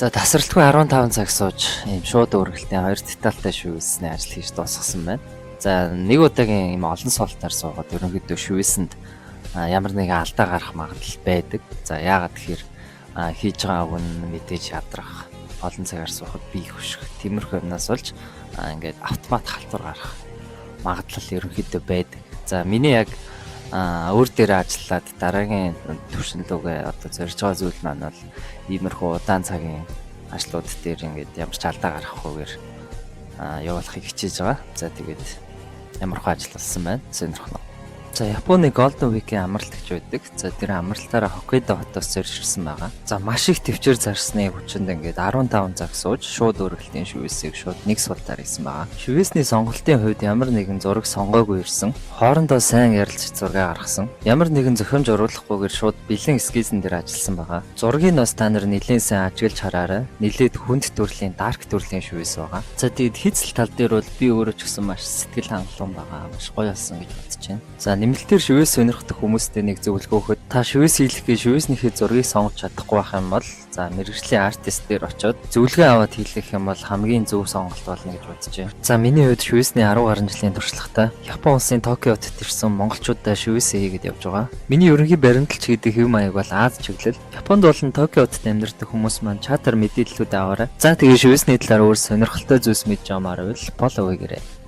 За, тасралтгүй 15 цаг сууж ийм шууд өөргөлтийн хоёр детальтай шивээсний ажил хийж дуусгасан байна. За, нэг удаагийн ийм олон суултаар суугаад ерөнхийдөө шивээсэнд ямар нэгэн алдаа гарах магадлал байдаг. За, яагаад тэгэхээр хийж байгаа үг нь мэдээж ядрах, олон цагаар суухад бие хөших, тиймэрхүү юмнаас болж ингээд автомат халтур гарах магадлал ерөнхийдөө байдаг. За, миний яг өөр дээр ажиллаад дараагийн түвшин лүүгээ одоо зорж байгаа зүйл маань бол иймэрхүү удаан цагийн ажлууд дээр ингээд ямар ч алдаа гаргахгүйгээр явуулахыг хичээж байгаа. За, тэгээд ямархуу ажил болсон байна. Сонирхолтой. За, Японы Golden Week-ийн амралт гэж байдаг. За, тэр амралтаараа Хоккайдо хотоос зорж ирсэн байгаа. За, маш их тэвчээр зарсны хүчинд ингээд 15 цаг сууж шууд өөргөлтийн шивээсийг шууд нэг суултаар хийсэн байгаа. Шивээсний сонголтын хувьд ямар нэгэн зураг сонгоогүй ирсэн. Хоорондоо сайн ярилцж зураг гаргасан. Ямар нэгэн зохиомж оруулахгүйгээр шууд бэлэн эскизэн дээр ажилласан байгаа. Зургийг бас та нар нэлээд сайн ажиглаж хараарай. Нэлээд хүнд төрлийн, dark төрлийн шивээс байгаа. За, тэгээд хийцэл тал дээр бол би өөрөө ч гэсэн маш сэтгэл хангалуун байгаа. Маш гоё болсон гэж бодож байна. За, нэмэлтээр шивээс сонирхдаг хүмүүстэй нэг зөвлөгөө өгөхөд, та шивээс хийлэх гэж шивээснийхээ зургийг сонгож чадахгүй байх юм бол, за, мэргэжлийн артист дээр очиод зөвлөгөө аваад хийлгэх юм бол хамгийн зөв сонголт болно гэж бодож байна. За, миний хувьд шивээсний 10 гаруй жилийн туршлагатай Япон улсын Токио хотод ирсэн монголчуудаа шивээсээ хийгээд явж байгаа. Миний ерөнхий баримталч гэдэг хэв маяг бол Ази чиглэл. Японд болон Токио хотод амьдардаг хүмүүс маань чатаар мэдээллүүд аваарай. За, тэгээ шивээсний талаар өөр сонирхолтой зүйлс мэдж авмаар байвал follow хийгээрэй.